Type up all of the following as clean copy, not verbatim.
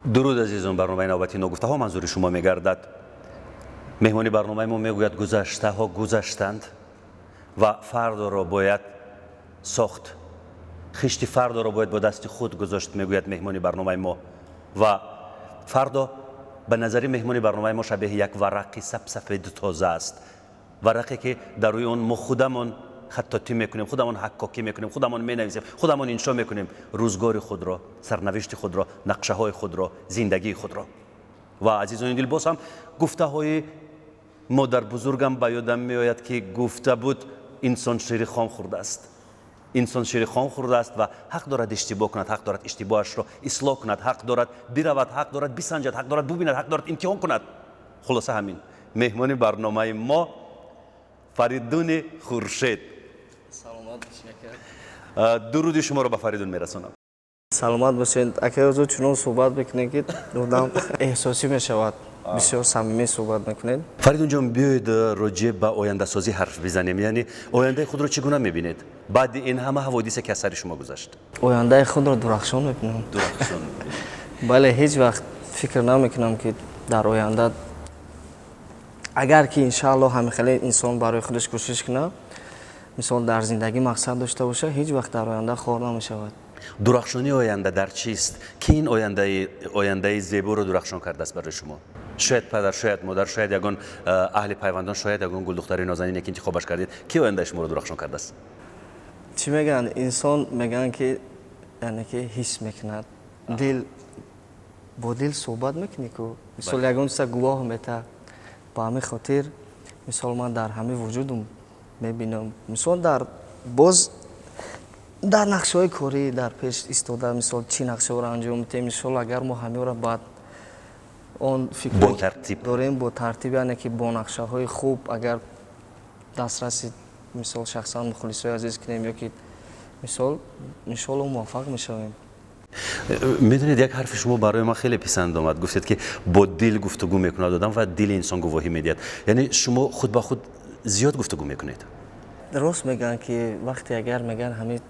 Дуруд, азизон. Барномаи навбати «Ногуфтаҳо» манзури шумо мегардад. Меҳмони барномаи мо мегӯяд, гузаштаҳо гузаштанд ва фардоро бояд сохт, хишти фардоро бояд бо дасти худ гузошт, мегӯяд меҳмони барномаи мо. Ва фардо ба назари меҳмони барномаи мо шабеҳи як варақи сапсафеду тоза аст, варақе ки дар рӯи он мо худамон хаттотӣ мекунем, худамон ҳаккокӣ мекунем, худамон менависем, худамон иншо мекунем рӯзгори худро, сарнавишти худро, нақшаҳои худро, зиндагии худро. Ва, азизони дил, боз ҳам гуфтаҳои модарбузургам ба ёдам меояд, ки гуфта буд: «Инсон шири хом хӯрдааст, инсон шири хом хӯрдааст ва ҳақ дорад иштибоҳ кунад, ҳақ дорад иштибоҳашро ислоҳ кунад, ҳақ дорад биравад, ҳақ дорад бисанҷад, ҳақ дорад бубинад, ҳақ дорад имтиҳон кунад». Хулоса, ҳамин. Меҳмони барномаи мо Фаридуни Хуршед. Саломат бошед. Дуруди шуморо ба Фаридун мерасонам. Саломат бошед, акай Озод. Чунон суҳбат мекунед, ки одам эҳсосӣ мешавад. Бисёр самимӣ суҳбат мекунед. Фаридунҷон, биёед, роҷеъ ба ояндасозӣ ҳарф бизанем. Яъне ояндаи худро чӣ гуна мебинед баъди ин ҳама ҳаводисе, ки аз сари шумо гузашт? Ояндаи худро дурахшон мебинам. Дурахшон. Бале, ҳеҷ вақт фикр намекунам, ки дар оянда, агар ки, иншаалло, ҳамихеле инсон барои худаш кӯшиш кунад, мисол, дар зиндагӣ мақсад дошта бошад, ҳеҷ вақт дар оянда хор намешавад. Дурахшонии оянда дар чист? Ки ин ояндаи зеборо дурахшон кардааст барои шумо? Шояд падар, шояд модар, шояд ягон аҳли пайвандон, шояд ягон гулдухтари нозанине, ки интихобаш кардед. Ки ояндаи шуморо дурахшон кардааст? Чӣ мегӯянд, инсон, мегӯянд ки, яъне ки ҳис мекунад, дил бо дил суҳбат мекунӣ ку, мисол, ягон чиза гувоҳ метаҳад. Ба ҳамин хотир, мисол, ман дар ҳамин вуҷудум мебинам, мисол, дар боз дар нақшаҳои корӣ дар пеш истода, мисол, чӣ нақшаҳоро анҷом медиҳем. Мисол, агар мо ҳамеро баъд он фикр бо тартиб дорем, бо тартиб, яъне ки бо нақшаҳои хуб, агар дастраси, мисол, шахсан мухлисои азиз кунем ё ки, мисол, иншоалло, муваффақ мешавем. Медонед, як ҳарфи шумо барои ман хеле писанд омад. Гуфтед, ки бо дил гуфтугӯ мекунад одам ва дили инсон гувоҳӣ медиҳад. Яъне шумо худ ба худ зиёд гуфтугӯ мекунед? Рост мегӯянд, ки вақте агар, мегӯянд, ҳамин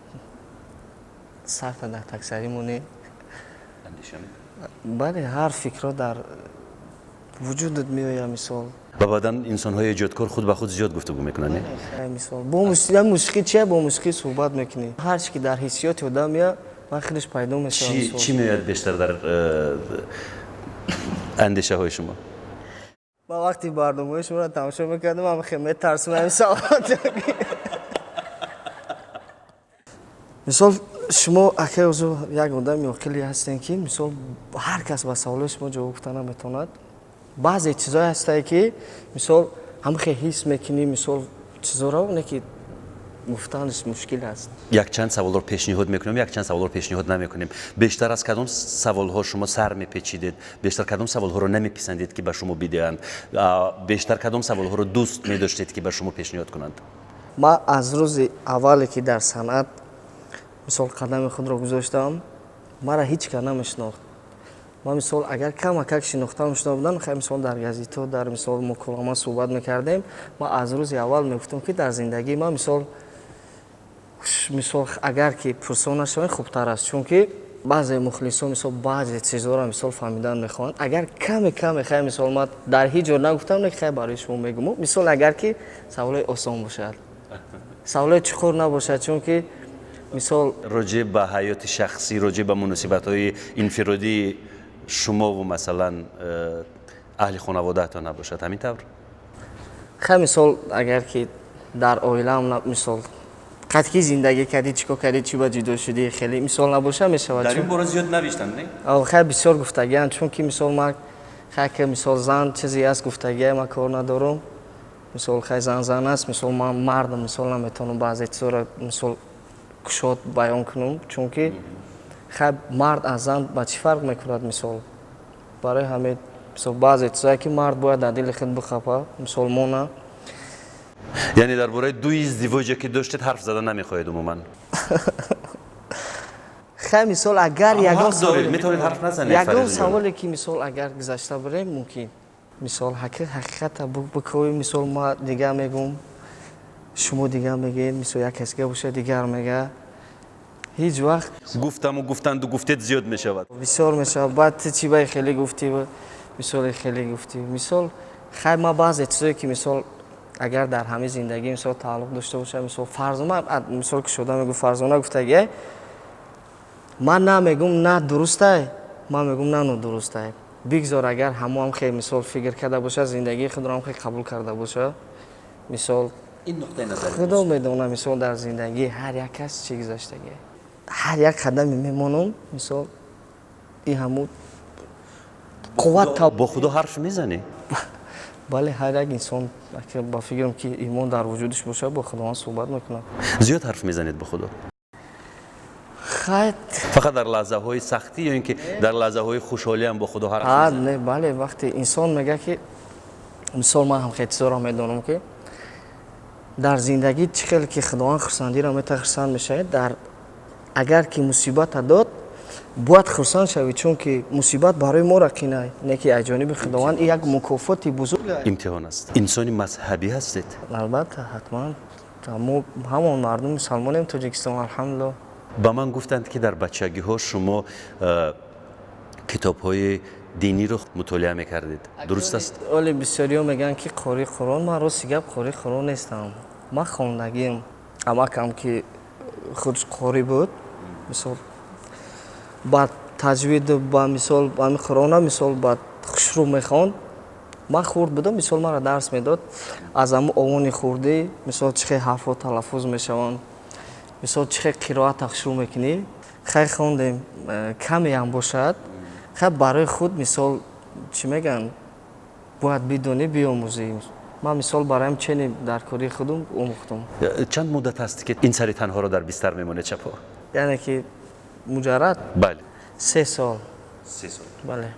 сарта дар таксарӣ монӣ, бале, ҳар фикрҳо дар вуҷудат меояд, мисол. Ба баъдан инсонҳои эҷодкор худ ба худ зиёд гуфтугӯ мекунанд, не? Мисол, бо мусиқӣ чия, бо мусиқӣ суҳбат мекунӣ. Ҳар чи ки дар ҳиссиёти одам меяд, вай худаш пайдо мешавад. Чӣ меояд бештар дар андешаҳои шумо? Ман вақти барномаҳои шуморо тамошо мекардам, ман хеле метарсам ҳамин саволот. Мисол, шумо, акай Озу, як одами оқиле ҳастем, ки, мисол, ҳар кас ба саволои шумо ҷавоб гуфта наметавонад. Баъзе чизое ҳастае, ки, мисол, ҳамихе ҳис мекунӣ, мисол, чизоро не ки гуфтанаш мушкил аст. Якчанд саволро пешниҳод мекунем, якчанд саволро пешниҳод намекунем. Бештар аз кадом саволҳо шумо сар мепечидед? Бештар кадом саволҳоро намеписандед, ки ба шумо бидиҳанд? Бештар кадом саволҳоро дӯст медоштед, ки ба шумо пешниҳод кунанд? Ман аз рӯзи аввале, ки дар санъат, мисол, қадами худро гузоштам, маро ҳеҷ кас намешинохт. Ман, мисол, агар камакак шинохта шуда будам, хай, мисол, дар газетҳо, дар, мисол, муколама суҳбат мекардем. Ман аз рӯзи аввал мегуфтам, ки дар зиндагии ман, мисол, агар ки пурсон нашавем, хубтар аст, чунки баъзе мухлисон, мисол, баъзе чизҳоро, мисол, фаҳмидан мехоҳанд. Агар каме каме, хай, мисол, ман дар ҳеҷ ҷо нагуфтам, не, хай, барои шумо мегӯм. Мисол, агар ки саволои осон бошад, саволои чуқур набошад, чунки, мисол. Роҷеъ ба ҳаёти шахсӣ, роҷеъ ба муносибатҳои инфиродии шумову, масалан, аҳли хонаводаатон набошад, ҳамин тавр? Хай, мисол, агар ки дар оилаам, мисол, қатъи зиндагӣ кардӣ, чӣ кор кардӣ, чӣ ба ҷудо шудӣ, хеле, мисол, набоша, мешавад. Дар ин бора зиёд навиштанд, не? Хай, бисёр гуфтагианд, чунки, мисол, ман, хай, ки, мисол, зан чизе аст, гуфтагия, ман кор надорам. Мисол, хай, зан зан аст. Мисол, ман мардам, мисол, наметавонам баъзе чизоро, мисол, кушод баён кунам, чунки, хай, мард аз зан ба чӣ фарқ мекунад? Мисол, барои ҳамин, мисол, баъзе чизое ки мард бояд дар дили худ бихапа, мисол, мона. Яъне дар бораи ду издивоҷе, ки доштед, ҳарф зада намехоҳед умуман? Хай, мисол, агар ягон метавонед ҳарф назанед. Ягон саволе ки, мисол, агар гузашта бурем, мумкин, мисол, ҳақиқата бикӯем. Мисол, ма дигар мегӯм, шумо дигар мегӯед, мисол, як кас дига боша, дигар мега. Ҳеҷ вақт гуфтаму гуфтанду гуфтед зиёд мешавад. Бисёр мешавад. Баъд ту чӣ баи хеле гуфтӣ, мисол хеле гуфтӣ. Мисол хай ма баъзе чизое ки мисол агар дар ҳамин зиндагӣ мисол тааллуқ дошта бошад, мисол Фарзона, мисол ки шуда мегӯ Фарзона гуфтагӣ, ман на мегум на дурустай, ман мегум на нодурустай. Бигзор агар ҳамоам хел мисол фикр карда бошад, зиндагии худро ҳам хел қабул карда бошад. Мисол ин нуқтаи назар худо медонад, мисол дар зиндагии ҳар як кас чӣ гузаштагӣ. Ҳар як қадаме мемонам, мисол ин ҳамун қувват. Бо худо ҳарф мезанӣ? Бале, ҳар як инсон ба фикрам ки имон дар вуҷудаш бошад, бо худованд суҳбат мекунад. Зиёд ҳарф мезанед бо худо? Хай фақат дар лаҳзаҳои сахтӣ ё ин ки дар лаҳзаҳои хушҳолӣ ҳам бо худо ҳарф мезанед? Не, бале, вақте инсон мегӯяд ки мисол ман ҳам хеле чизоро медонам ки дар зиндагӣ чӣ хеле ки худованд хурсандиро метавад хурсанд мешавед, дар агар ки мусибата дод бояд хурсанд шавӣ, чунки мусибат барои мо рақина, не ки аз ҷониби худованд ин як мукофоти бузург имтиҳон аст. Инсони мазҳабӣ ҳастед? Албатта, ҳатман. Мо ҳамон мардуми мусалмонем Тоҷикистон, алҳамдулиллоҳ. Ба ман гуфтанд ки дар бачагиҳо шумо китобҳои диниро мутолиа мекардед. Дуруст аст? Оле бисёриҳо мегӯянд ки қории Қуръон. Ман рости гап қории Қуръон нестам. Ман хондагиам. Амакам ки худш қорӣ буд, мисол ба таҷвид, ба мисол ҳамин Қуръона мисол ба хушрӯ мехонд. Ман хурд будам, мисол маро дарс медод. Аз ҳамун овони хурдӣ мисол чӣ хел ҳарфҳо талаффуз мешаванд, мисол чӣ хел қироата шурӯъ мекунӣ. Хай хондем, каме ҳам бошад. Хай барои худ мисол чӣ мегӯянд, бояд бидонӣ, биомӯзӣ. Ман мисол бароям чени дар кори худум омӯхтам. Чанд муддат аст ки ин сари танҳоро дар бистар мемонед шабҳо? Яъне ки муҷаррад? Бале. 3 сол. 3 сол. Бале.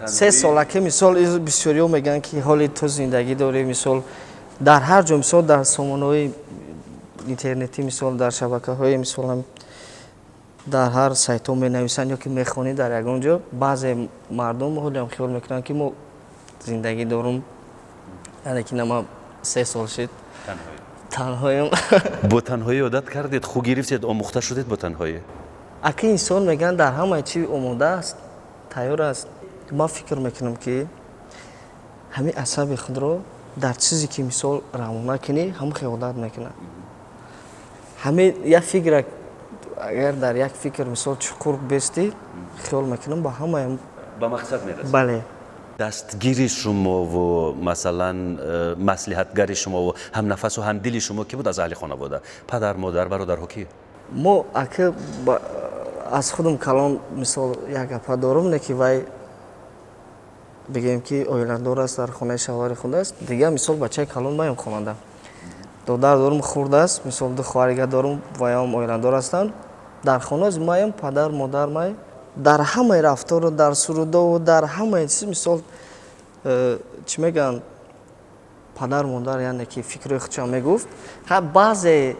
3 сола ки мисол бисёриҳо мегӯянд ки ҳоли ту зиндагӣ дорӣ, мисол дар ҳар ҷо, мисол дар сомонаҳои интернетӣ, мисол дар шабакаҳои, мисол дар ҳар сайтҳо менависанд ё ки мехонӣ дар ягон ҷо, баъзе мардум ҳолиам хиёл мекунанд ки мо зиндагӣ дорум. Яъне ки на ман 3 сол шид танҳоям. Бо танҳоӣ одат кардед, ху гирифтед, омӯхта шудед бо танҳоӣ? Аки инсон мегӯянд дар ҳамаи чӣ омода аст, тайёр аст. Ман фикр мекунам ки ҳамин асаби худро дар чизе ки мисол равона кунӣ, ҳамон хел одат мекунад. Ҳамин як фикр, агар дар як фикр мисол чуқур бестӣ, хиёл мекунам ба ҳамаи ба мақсад мерасад. Бале. Дастгири шумову масалан маслиҳатгари шумову ҳамнафасу ҳамдили шумо ки буд аз аҳли хонавода? Падар, модар, бародарҳо ки? Мо ака аз худам калон мисол як гапа дорум, не ки вай бигӯем ки оиладор аст, дар хонаи шавҳари худ аст. Дигар мисол бачаи калон маям хонанда. Додар дорум хурд аст, мисол 2 хоҳарига дорум, ваям оиладор ҳастанд. Дар хона маям падар, модар май. Дар ҳамаи рафтору, дар сурудову, дар ҳамаи чиз мисол чӣ мегӯянд, падар, модар, яъне ки фикрҳои худшон мегуфт. Ха баъзе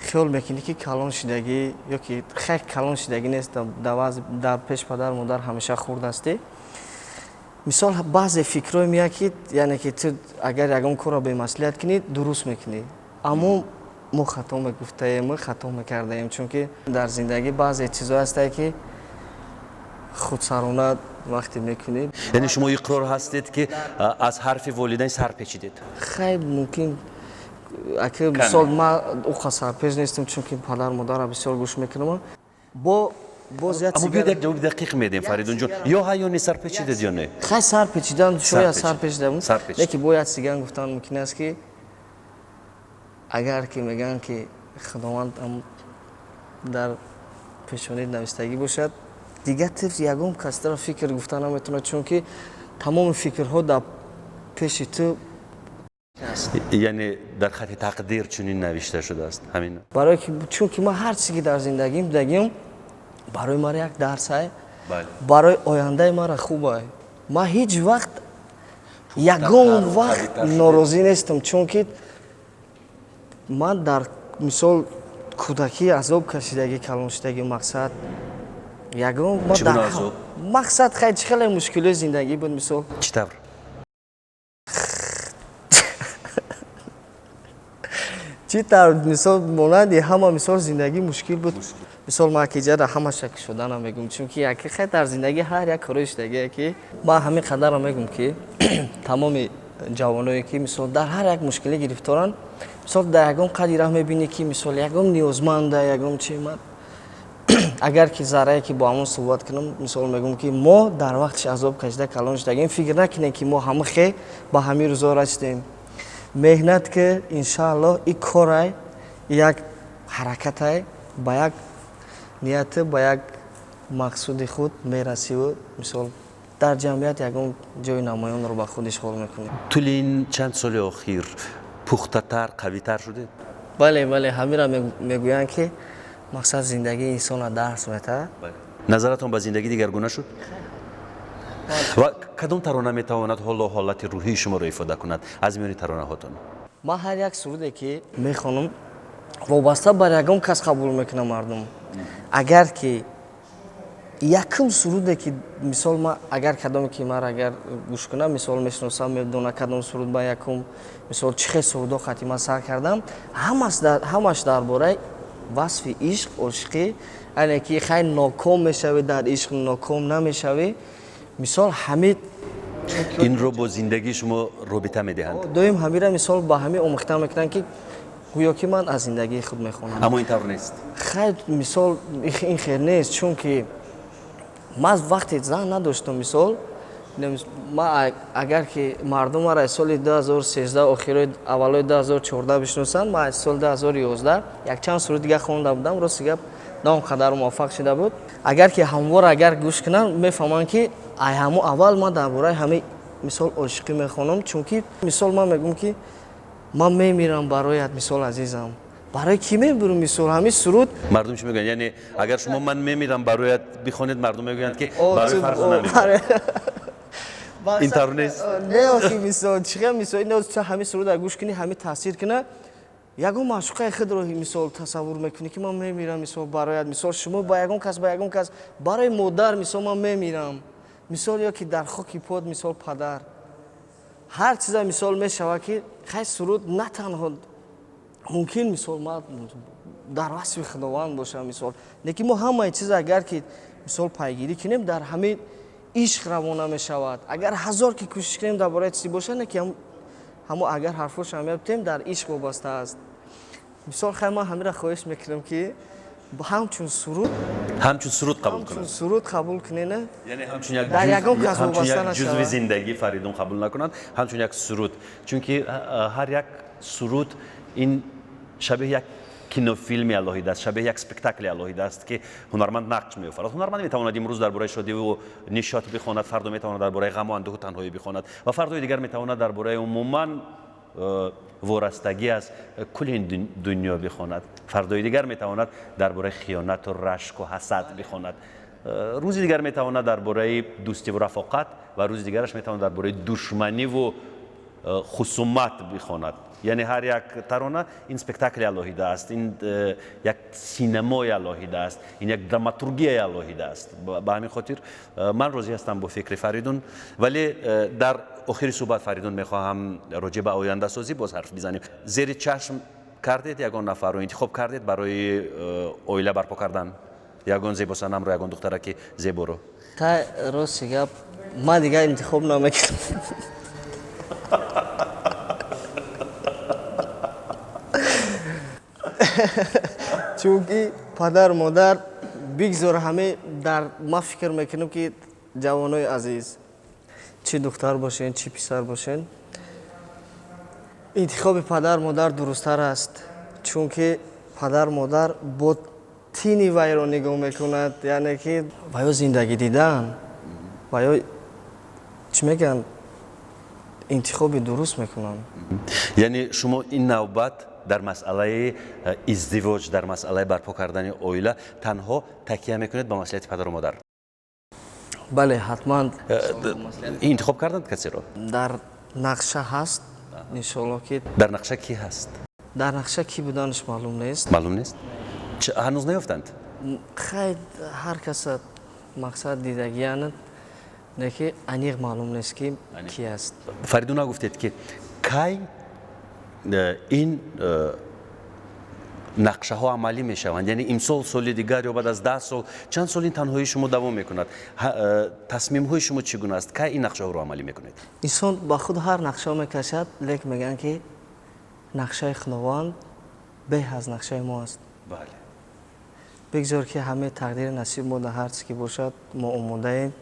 хиёл мекунӣ ки калон шидагӣ ё ки хай калон шидагӣ нест, дар пеш падар модар ҳамеша хурд ҳастӣ. Мисол баъзе фикрҳое меяд ки яъне ки ту агар ягон корро бемаслиҳат кунӣ, дуруст мекунӣ. Аммо мо хато мегуфтаем, хато мекардаем, чунки дар зиндагӣ баъзе чизҳое ҳастанд ки худсарона вақте мекунӣ. Яъне шумо иқрор ҳастед ки аз ҳарфи волидайн сар печидед? Хай мумкин аки мисол ман уқа сарпеч нестам, чунки падар модарро бисёр гӯш мекунам. Бо боз як аммо биёед як ҷавоби дақиқ медиҳем, Фаридунҷон. Ё ҳа ё не, сар печидед ё не? Хай сар печидан, шояд сар печидам, лекин бояд сиган гуфтан мумкин аст ки агар ки мегӯянд ки худованд дар пешонӣ навистагӣ бошад, дигар тифл ягон касро фикр гуфта наметавонад, чунки тамоми фикрҳо дар пеши ту аст. Яъне дар хати тақдир чунин навишта шудааст, ҳамин? Барое ки чунки ман ҳар чизе ки дар зиндагим дидагим, барои мара як дарс ай, барои ояндаи мара хуб ай. Ман ҳеҷ вақт ягон вақт норозӣ нестам, чунки ман дар мисол кӯдакӣ азоб кашидагӣ, калон шудагӣ, мақсад ягон чӣ гуна азоб? Мақсад хай чӣ хеле мушкилои зиндагӣ буд мисол. Чӣ тавр? Чӣ тавр мисол монанди ҳама мисол зиндагӣ мушкил буд. Мисол ман ки ҷада ҳамаша ки шудана мегӯм, чунки яке хай дар зиндагӣ ҳар як корои шудагие ки ман ҳамин қадарро мегӯм ки тамоми ҷавоное ки мисол дар ҳар як мушкилӣ гирифторанд, мисол дар ягон қадри раҳ мебинӣ ки мисол ягон ниёзманда, ягон чи ман агар ки заррае ки бо ҳамон суҳбат кунам, мисол мегӯм ки мо дар вақтиш азоб кашида калон шудагем, фикр накунем ки мо ҳама хе ба ҳамин рӯзо расидем. Меҳнат ки иншааллоҳ и корай як ҳаракатай ба як нияти ба як мақсуди худ мерасиву мисол дар ҷамъият ягон ҷои намоёнро ба худ ишғол мекунем. Тӯли ин чанд соли охир пухтатар, қавитар шудед? Бале, бале, ҳамира мегӯянд ки мақсад зиндагии инсонро дарс метаҳад. Назаратон ба зиндагӣ дигаргуна шуд? Ва кадом тарона метавонад ҳоло ҳолати рӯҳии шуморо ифода кунад аз миёни таронаҳотон? Ман ҳар як суруде ки мехонам вобаста бар ягон кас қабул мекунам мардум. Агар ки якум суруде ки мисол ман агар кадоме ки ман агар гӯш кунам, мисол мешиносам, медонам кадом суруд ба якум мисол чӣ хел сурудҳо хати ман сар кардам, ҳамаш дар бораи васфи ишқ, ошиқӣ, яъне ки хай ноком мешавӣ дар ишқ, ноком намешавӣ. Мисол ҳамид инро бо зиндагии шумо робита медиҳанд. Доим ҳамира мисол ба ҳамин омӯхта мекунанд ки гӯё ки ман аз зиндагии худ мехонам. Аммо ин тавр нест. Хай мисол ин хел нест, чунки ман вақте зан надоштам, мисол ман агар ки мардум маро аз соли 2013 охирои аввалои 2014 бишносанд, ман аз соли 2011 якчанд суруд дигар хонда будам, рости гап на он қадар муваффақ шуда буд. Агар ки ҳамвор агар гӯш кунанд, мефаҳманд ки ай ҳамо аввал ман дар бораи ҳамин мисол ошиқӣ мехонам, чунки мисол ман мегӯм ки ман мемирам бароят, мисол азизам. Барои кӣ мемирам мисол ҳамин суруд? Мардум чӣ мегӯянд? Яъне агар шумо ман мемирам бароят бихонед, мардум мегӯянд ки барои Фарзона мемирам. Ин тавр нест? Не, охи мисол чӣ хел мисол ин ҳамин суруд гӯш кунӣ, ҳамин таъсир кунад, ягон маъшуқаи худро мисол тасаввур мекунӣ ки ман мемирам мисол бароят, мисол шумо ба ягон кас, ба ягон кас, барои модар мисол ман мемирам, мисол ё ки дар хоки под мисол падар. Ҳар чиза мисол мешавад ки хай суруд на танҳо мумкин мисол ман дар васфи Худованд бошам мисол, лекин мо ҳамаи чиза агар ки мисол пайгирӣ кунем, дар ҳамин ишқ равона мешавад. Агар ҳазор ки кӯшиш кунем дар бораи чизе бошад, не ки ҳамо агар ҳарфошам меёбтем, дар ишқ вобаста аст. Мисол хай ман ҳамира хоҳиш мекунам ки ҳамчун суруд, ҳамчун суруд қабул кунанд, ҳамчун суруд қабул кунед, яъне ҳамчун як ҷузви зиндагӣ Фаридун қабул накунанд, ҳамчун як суруд, чунки ҳар як суруд ин шабеҳи як кинофилми алоҳида аст, шабеҳи як спектакли алоҳида аст ки ҳунарманд нақш меофарад. Ҳунарманд метавонад имрӯз дар бораи шодиву нишот бихонад, фардо метавонад дар бораи ғаму андӯҳу танҳоӣ бихонад ва фардои дигар метавонад дар бораи умуман ворастагӣ аз кулли ин дунё бихонад, фардои дигар метавонад дар бораи хиёнату рашку ҳасад бихонад, рӯзи дигар метавонад дар бораи дӯстиву рафоқат ва рӯзи дигараш метавонад дар бораи душманиву хусумат бихонад. Яъне ҳар як тарона ин спектакли алоҳида аст, ин як синемои алоҳида аст, ин як драматургияи алоҳида аст. Ба ҳамин хотир ман розӣ ҳастам бо фикри Фаридун, вале дар охири суҳбат Фаридун мехоҳам роҷеъ ба ояндасозӣ боз ҳарф бизанем. Зери чашм кардед ягон нафарро интихоб кардед барои оила барпо кардан? Ягон зебосанамро, ягон духтараки зеборо? Та рости гап ман дигар интихоб намекунам. Чунки падар модар бигзор ҳаме дар ман фикр мекунам ки ҷавонои азиз, чӣ духтар бошен, чӣ писар бошен, интихоби падар модар дурусттар аст, чунки падар модар бо тини вайро нигоҳ мекунад, яъне ки ва ё зиндагӣ дидан, ва ё чӣ мегӯянд, интихоби дуруст мекунанд. Яъне шумо ин навбат дар масъалаи издивоҷ, дар масъалаи барпо кардани оила танҳо такия мекунед ба маслиҳати падару модар? Бале, ҳатман. Интихоб карданд касеро? Дар нақша ҳаст, иншоалло ки. Дар нақша кӣ ҳаст? Дар нақша кӣ буданаш маълум нест. Маълум нест? Ҳанӯз наёфтанд? Хай, ҳар каса мақсад дидагиянад, лекин аниқ маълум нест ки кӣ аст. Фаридун, нагуфтед ки кай ин Нақшаҳо амалӣ мешаванд, яъне имсол, соли дигар ё баъд аз 10 сол, чанд сол ин танҳоии шумо давом мекунад? Тасмимҳои шумо чӣ гуна аст? Кай ин нақшаҳоро амалӣ мекунед? Инсон ба худ ҳар нақша мекашад, лек мегӯянд, ки нақшаи Худованд беҳ аз нақшаи мо аст. Бале. Бигзор, ки ҳамаи тақдири насиб мо дар ҳар чиз ки бошад, мо омодаем,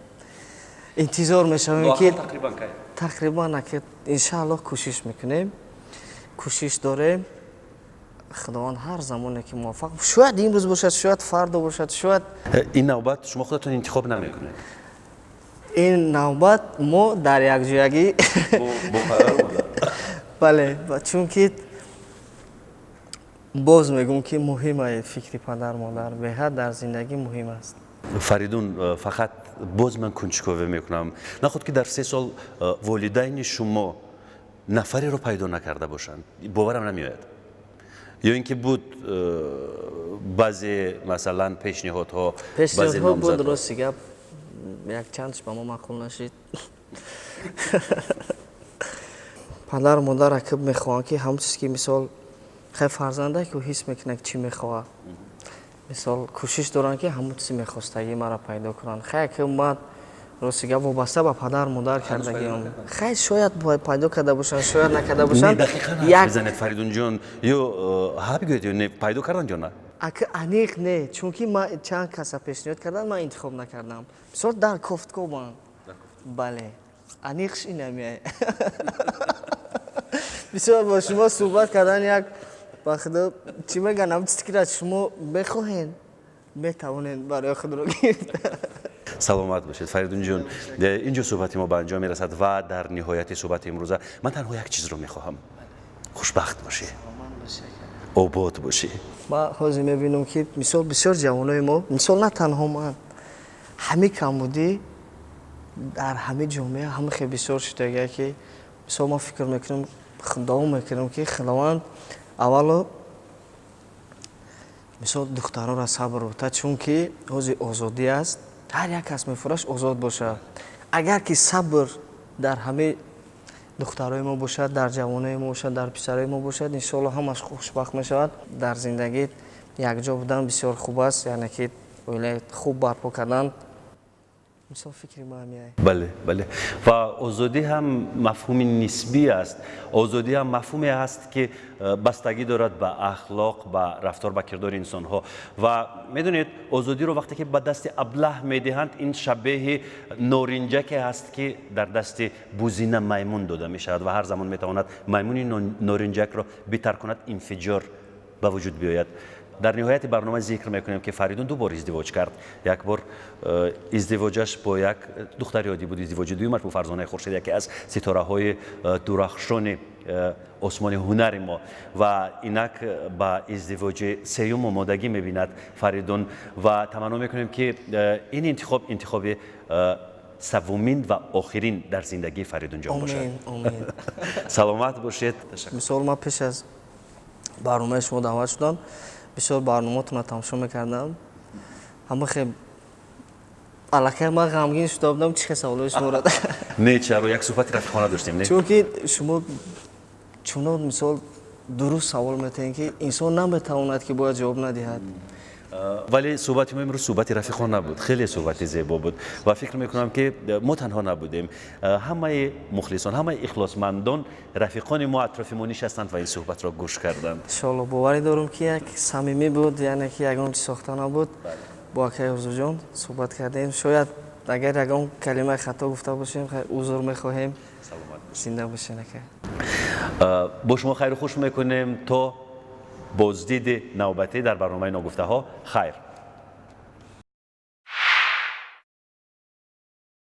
интизор мешавем, ки тақрибан кай? Тақрибан, иншааллоҳ, кӯшиш мекунем, кӯшиш дорем. Худованд ҳар замоне ки муваффақ, шояд имрӯз бошад, шояд фардо бошад, шояд. Ин навбат шумо худатон интихоб намекунед? Ин навбат мо дар якҷоягӣ. Бале, чунки боз мегӯм, ки муҳим фикри падар модар беҳад дар зиндагӣ муҳим аст. Фаридун, фақат боз ман кунҷковӣ мекунам: наход ки дар 3 сол волидайни шумо нафареро пайдо накарда бошанд? Боварам намеояд. Ё ин ки буд баъзе, масалан, пешниҳодҳо? Пешниҳодҳо буд, рости гап, якчандш ба мо маъқул нашид. Падару модар акиб мехоҳанд, ки ҳамон чиз ки, мисол, хай, фарзанда ки ҳис мекунад, чӣ мехоҳад, мисол, кӯшиш доранд, ки ҳамон чизи мехостагӣ маро пайдо кунанд. Хай, акиб ман, рости гап, вобаста ба падару модар кардагиам. Хай, шояд пайдо карда бошанд, шояд накарда бошанд. Бизанед, Фаридунҷон, ё ҳа бигӯед, ё не, пайдо карданд ё на? Ака, аниқ не, чунки ман чанд каса пешниҳод кардам, ман интихоб накардам. Мисол, дар кофткобанд. Бале, аниқш инамия. Бисёр бо шумо суҳбат кардан як, ба худо, чӣ мегӯянд, ҳам чизе ки шумо мехоҳед, метавонед барои худро гирифт. Саломат бошед, Фаридунҷон. Инҷо суҳбати мо ба анҷом мерасад ва дар ниҳояти суҳбати имрӯза ман танҳо як чизро мехоҳам: хушбахт бошӣ, обод бошӣ. Ман ҳозир мебинам, ки, мисол, бисёр ҷавонои мо, мисол, на танҳо ман, ҳамин камбудӣ дар ҳамин ҷомеа ҳама хел бисёр шудагия, ки, мисол, ман фикр мекунам, дуо мекунам, ки Худованд аввало, мисол, духтароро сабр бута, чунки ҳозир озодӣ аст, ҳар як кас мефураш озод бошад. Агар ки сабр дар ҳамаи духтарои мо бошад, дар ҷавонои мо бошад, дар писарои мо бошад, иншоалло, ҳамаш хушбахт мешавад. Дар зиндагӣ якҷо будан бисёр хуб аст, яъне ки оилаи хуб барпо кардан. Мисол, фикри ма ҳамиай. Бале, ва озодӣ ҳам мафҳуми нисбӣ аст. Озодӣ ҳам мафҳуме аст, ки бастагӣ дорад ба ахлоқ, ба рафтор, ба кирдори инсонҳо. Ва медонед, озодиро вақте ки ба дасти аблаҳ медиҳанд, ин шабеҳи норинҷаке ҳаст, ки дар дасти бузина маймун дода мешавад ва ҳар замон метавонад маймуни норинҷакро битар кунад, инфиҷор ба вуҷуд биёяд. Дар ниҳояти барнома зикр мекунем, ки Фаридун ду бор издивоҷ кард. Як бор издивоҷаш бо як духтари оддӣ буд, издивоҷи дуюмаш бо Фарзонаи Хуршед, яке аз ситораҳои дурахшони осмони ҳунари мо. Ва инак ба издивоҷи сеюм омодагӣ мебинад Фаридун ва таманно мекунем, ки ин интихоб интихоби севумин ва охирин дар зиндагии Фаридунҷон бошад. Омин. Саломат бошед. Мисол, ман пеш аз барномаи шумо даъват шудам, бисёр барномаотонро тамошо мекардам. Ҳама хел аллакай ман ғамгин шуда будам, чӣ хел саволои шуморо. Не, чаро? Як суҳбати рафиқона доштем, не? Чунки шумо чунон, мисол, дуруст савол метаҳед, ки инсон наметавонад, ки бояд ҷавоб надиҳад. Вале суҳбати мо имрӯз суҳбати рафиқон набуд, хеле суҳбати зебо буд ва фикр мекунам, ки мо танҳо набудем. Ҳамаи мухлисон, ҳамаи ихлосмандон, рафиқони мо атрофи мо нишастанд ва ин суҳбатро гӯш карданд. Иншоалло, боварӣ дорам, ки як самимӣ буд, яъне ки ягон чиз сохта набуд. Бо акаи Орзуҷон суҳбат кардем. Шояд агар ягон калимаи хато гуфта бошем, узр мехоҳем. Зинда бошед, ака. Бо шумо хайру хуш мекунем то боздиди навбатӣ дар барномаи «Ногуфтаҳо». Хайр.